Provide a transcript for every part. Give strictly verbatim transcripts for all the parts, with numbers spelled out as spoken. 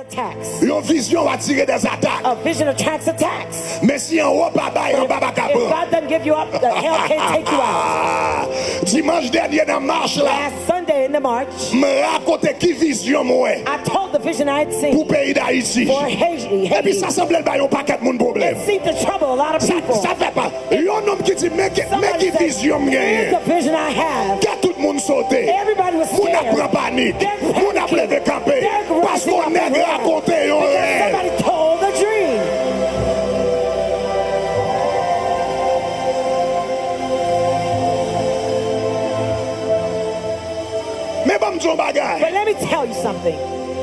Attacks. Yon vizyon atire dèzatak. A vision attracts attacks. Men si anwo pa bay, anba pa ka pran. If God doesn't give you up, the hell can't take you out. Dimanch dènye nan mach la, Last Sunday in the march, m rakonte ki vizyon m wè I told the vision I had seen pou peyi Dayiti. For Haiti. Epi sa sanble l bay yon pakèt moun pwoblèm. It seemed to trouble a lot of people. Sa fè pa. Yon nonm ki di, men ki, men ki vizyon m genyen. Here's the vision I have. Kè tout moun sote. Everybody was scared. Moun ap pran panik. They're panicking. Moun ap leve kanpe. They're rising up and running. Paske yon nèg rakonte yon rèv. Because somebody told a dream. Men ban m di yon bagay. But let me tell you something.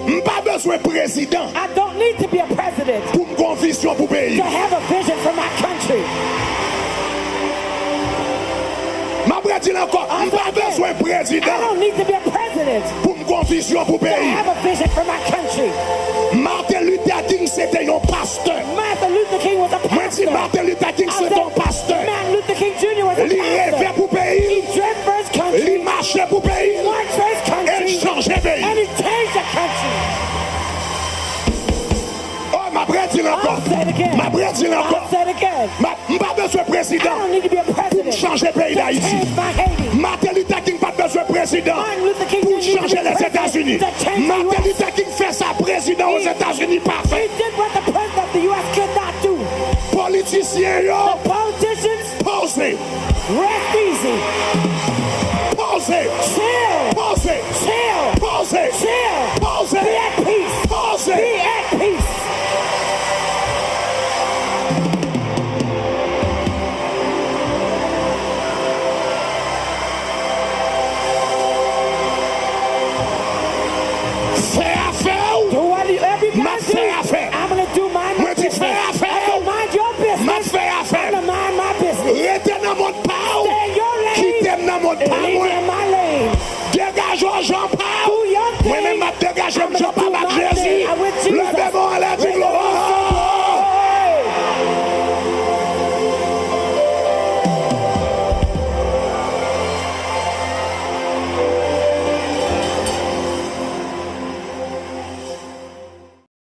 M pa bezwen prezidan. I don't need to be a president. Pou m gen yon vizyon pou peyi. To have a vision for my country. M ap redi l ankò. M pa bezwen prezidan. I don't need to be a president. Pou m gen yon vizyon pou peyi. To have a vision for my country. Martin Luther King se te yon pastè. Martin Luther King was a pastor. Mwen di Martin Luther King se te yon pastè. I said Martin Luther King Junior was a pastor. Li reve pou peyi. He dreamt for his country. Li mache pou peyi. He worked for his country. E l chanje peyi. And he changed the country. Oh, m ap redi l ankò. I'll say it again. M ap redi l ankò. I'll say it again. M ap M pa bezwen prezidan pou m chanje peyi Dayiti. Martin Luther King pa t bezwen prezidan pou l chanje Lèzetazini. Martin Luther King fè sa prezidan Ozetazini pa fè. Politisyen yo, poze. Poze. Poze. Poze. Poze. Poze. Fè afè w. M ap fè afè m. Mwen di fè afè w. M ap fè afè m. Rete nan mond pa w. Kite m nan mond pa mwen. Degaje w jan pa w. Mwen menm m ap degaje m jan pa m.